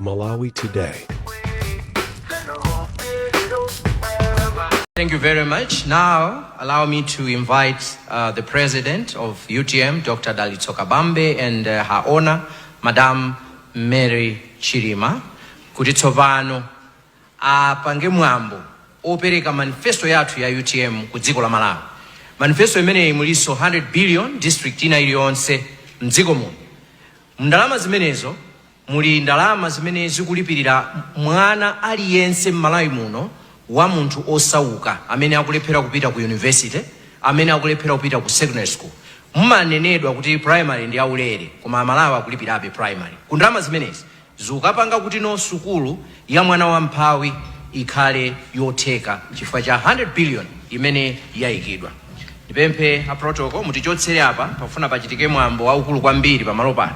Malawi Today. Thank you very much. Now, allow me to invite the president of UTM, Dr. Dalitso Kabambe, and her honor, Madame Mary Chilima, kuti tsopano apange mwambo opereka manifesto yathu ya UTM ku dziko la Malawi. Manifesto imeneyi muliso 100 billion district ina iliyonse mdziko muno. Ndalama zimenezo muli ndalama zimene zikulipirira mwana aliyense m'Malawi muno wa munthu osauka amene akulephera kupita ku university, amene akulephera kupita ku secondary school. Mmanenedwa kuti primary ndi aulere, koma Amalawi akulipirabe primary. Ku ndalama zimenezi zikapanga kuti no sukulu ya mwana wamphawi ikhale yotheka chifukwa cha 100 billion imene yayikidwa. Ndipemphe a protocol mutichotsere apa, pafuna pachitike mwambo waukulu kwambiri pamalo pano.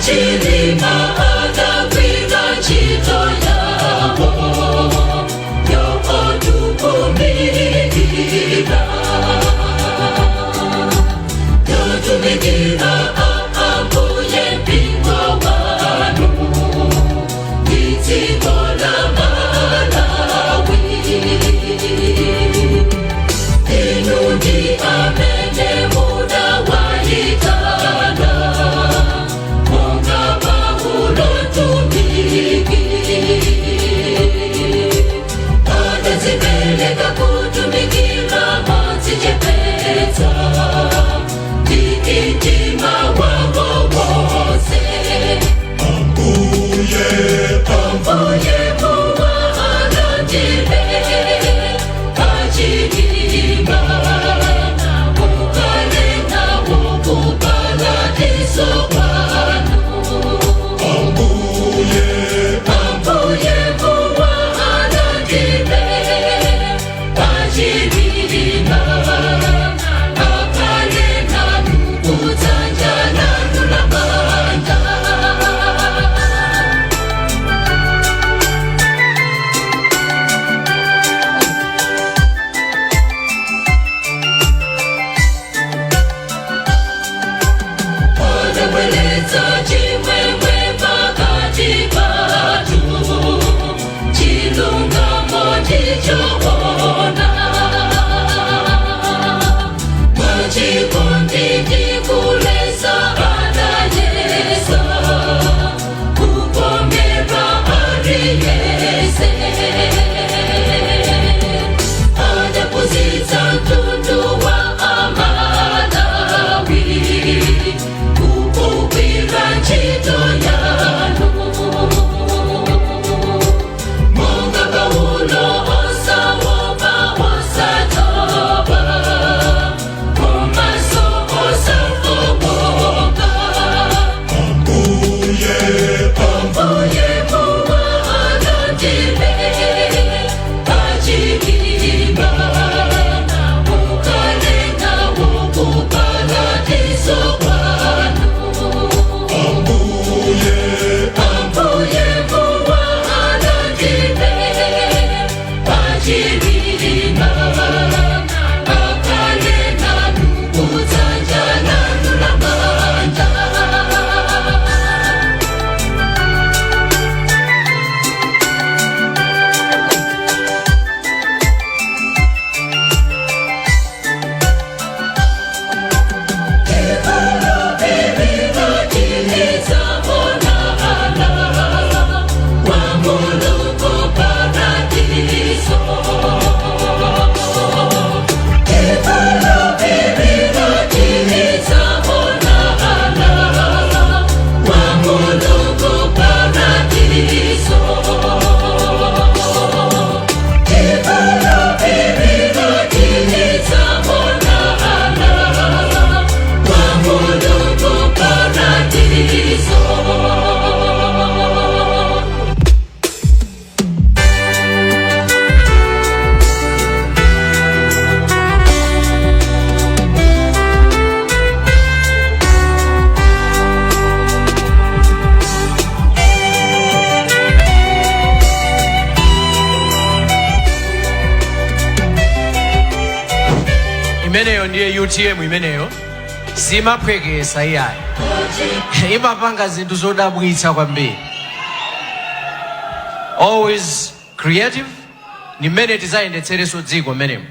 Chilima adagwira ntchito yawo yokutumikira, yotumikira Ambuye, mpingo wanu ndi dziko la Malawi. Inu ndi amene mudawayitana monga Paulo mtumiki, adadzipereka kutumikira modzichepetsa ndi mtima wawo wonse. Ambuye, Ambuye muwalandire a Chilima, mukhale nawo kuparadiso kwanu. Ambuye, Ambuye muwalandire a Chilima, akhale nanu kudzanja lanu lamanja. Odabweretsa chimwemwe pakati pathu, chilungamo ndichoona, mwachikondi ndikulesa adayesa kukomera aliyense, adaphunzitsa mtundu wa Amalawi kugwira ntchito yanu monga Paulo osawo. Imeneyo ndiye UTM imeneyo, simaphwekesa iyayi, imapanga zinthu zodabwitsa kwambiri, always creative. Ni mmene tizayendetsereso dziko mmenemo.